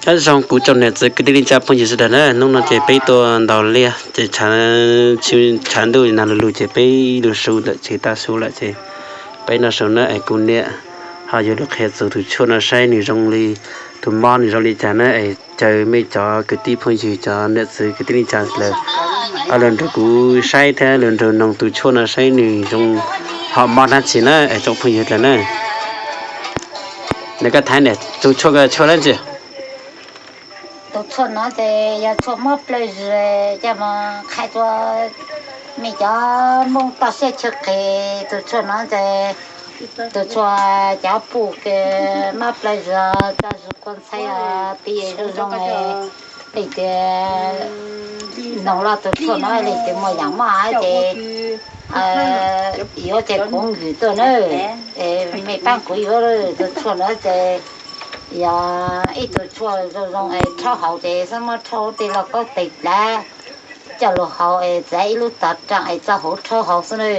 Nyob zoo kuv tsoom niam txiv kwv tij neej tsa phooj ywg sawv daws na, hnub no ces peb tuaj ntaus liaj ces tshav ntuj nag lug lug ces peb lug su ntawm tsev tag su lawm ces peb noj su na es kuv niam ho yuav lug qhia txug tus tshuaj no saib nws zoo li, tus mob nws zoo li cas na es caw mej cov kwv tij phooj ywg cov niam txiv kwv tij neej tsa lawm ho lug nrug kuv saib thiab lug nrug noog tus tshuaj no saib nws zoo ho mob dlaab tsi na es tsoom phooj ywg dlawg na. Nws koj thaiv niam tus tshuaj, tshuaj dlaab tsi? Tus tshuaj no ces yog tshuaj mob plawg zws, coj mus qhia rua mej cov Moob toj siab chaw qis. Tus tshuaj no ces tus tshuaj cov pum kws mob plawg zws, tso zws kua ntxhai ti zoo zoo, leej twg noog lug tus tshuaj no leej twg muaj yaam mob ces yuav ces kuv nwm tuaj na, mej paab kuv yuav. Tus tshuaj no ces yog ib tug tshuaj zoo zoo es rhaub hauv ces xob muab rhaub tej lauj kaub tes dlav coj lug haus es txav ib lub tog rau es txo huv rhaub hauv xwb na.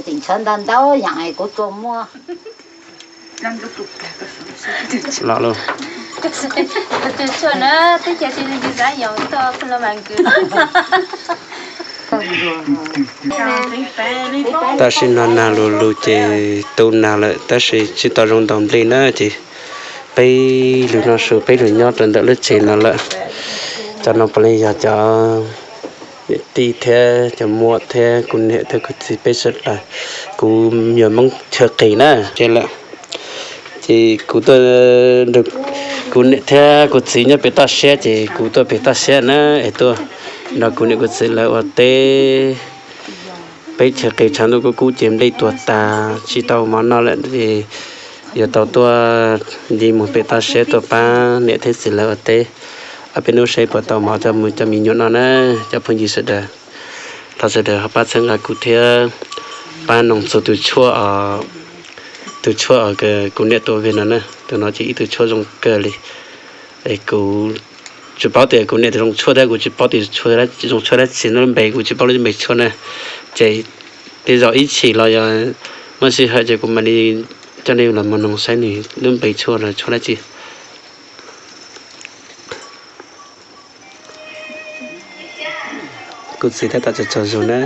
Tseem tshuav ntau ntau yaam es kuv tsuas muab Tam sim no nag lug lug ces tu nag lawm tab sis tsis tau zoo ntaus nplej na ces peb lug noj su peb lug nyob rau ntawm lub tsev no lawm. Cov no puav leej yog cov niam tij thiab cov muam thiab kuv niam thiab kuv txiv peb sawv daws, kuv me nyuam Moob chaw qis na. Ces lawm ces kuv tuaj, kuv niam thiab kuv txiv nyob pem toj siab ces kuv tuaj pem toj siab na es tuaj nrog kuv niam kuv txiv lawv ua teb. Peb chaw qis tshav ntuj kub kub ces nplej tuag tas tsis tau mov noj lawm ces yuav tau tuaj nce moog pem toj siab tuaj paab niam thiab txiv lawv ua teb ob peb nub saib puas tau mov coj mus coj me nyuam noj na. Cov phooj ywg sawv daws, thov sawv daws ho pab txhawb nqa kuv thiab pab noog txug tus tshuaj, tus tshuaj kuv niam tua veg no na. Tus no ces ib tug tshuaj zoo kawg li. Kuv tsis paub tias kuv niam tus zoo tshuaj thiab kuv tsis paub tias zoo tshuaj dab tsi, lub npe kuv tsis paub lub npe tshuaj na. Ces tej zaum ib chim los yog muaj sij hawm ces kuv mam li coj nej los mus noog saib nws lub npe tshuaj los tshuaj dab tsi. Kuv txiv tab tom tsaug zug na.